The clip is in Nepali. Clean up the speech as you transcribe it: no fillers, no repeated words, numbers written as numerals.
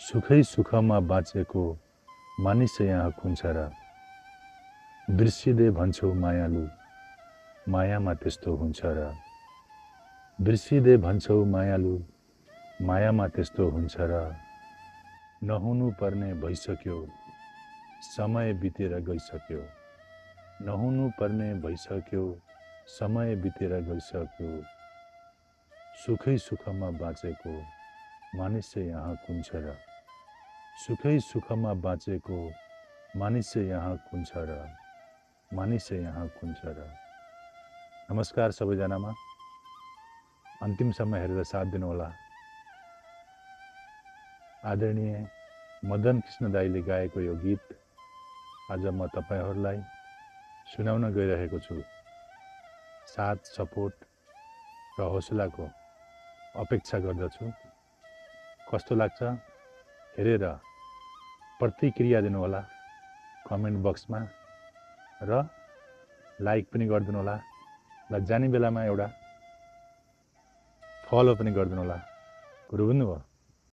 सुखै सुखमा बाँचेको मानिस यहाँ खुन्छ र बिर्सिँदै भन्छौ मायालु मायामा त्यस्तो हुन्छ र बिर्सिँदै भन्छौ मायालु मायामा त्यस्तो हुन्छ र नहुनु पर्ने भइसक्यो समय बितेर गइसक्यो नहुनु पर्ने भइसक्यो समय बितेर गइसक्यो सुखै सुखमा बाँचेको मानिस यहाँ खुन्छ र सुखै सुखमा बाँचेको मानिस यहाँ खुन्छ र मानिस यहाँ खुन्छ र नमस्कार सबैजनामा अन्तिमसम्म हेरेर साथ दिनुहोला। आदरणीय मदन कृष्ण दाईले गाएको यो गीत आज म तपाईहरुलाई सुनाउन गइरहेको छु। साथ सपोर्ट र हौसलाको अपेक्षा गर्दछु। कस्तो लाग्छ हेरेर प्रतिक्रिया दिनुहोला कमेन्ट बक्समा र लाइक पनि गरिदिनु होला र जाने बेलामा एउटा फलो पनि गरिदिनु होला। गुरु बुझ्नुभयो।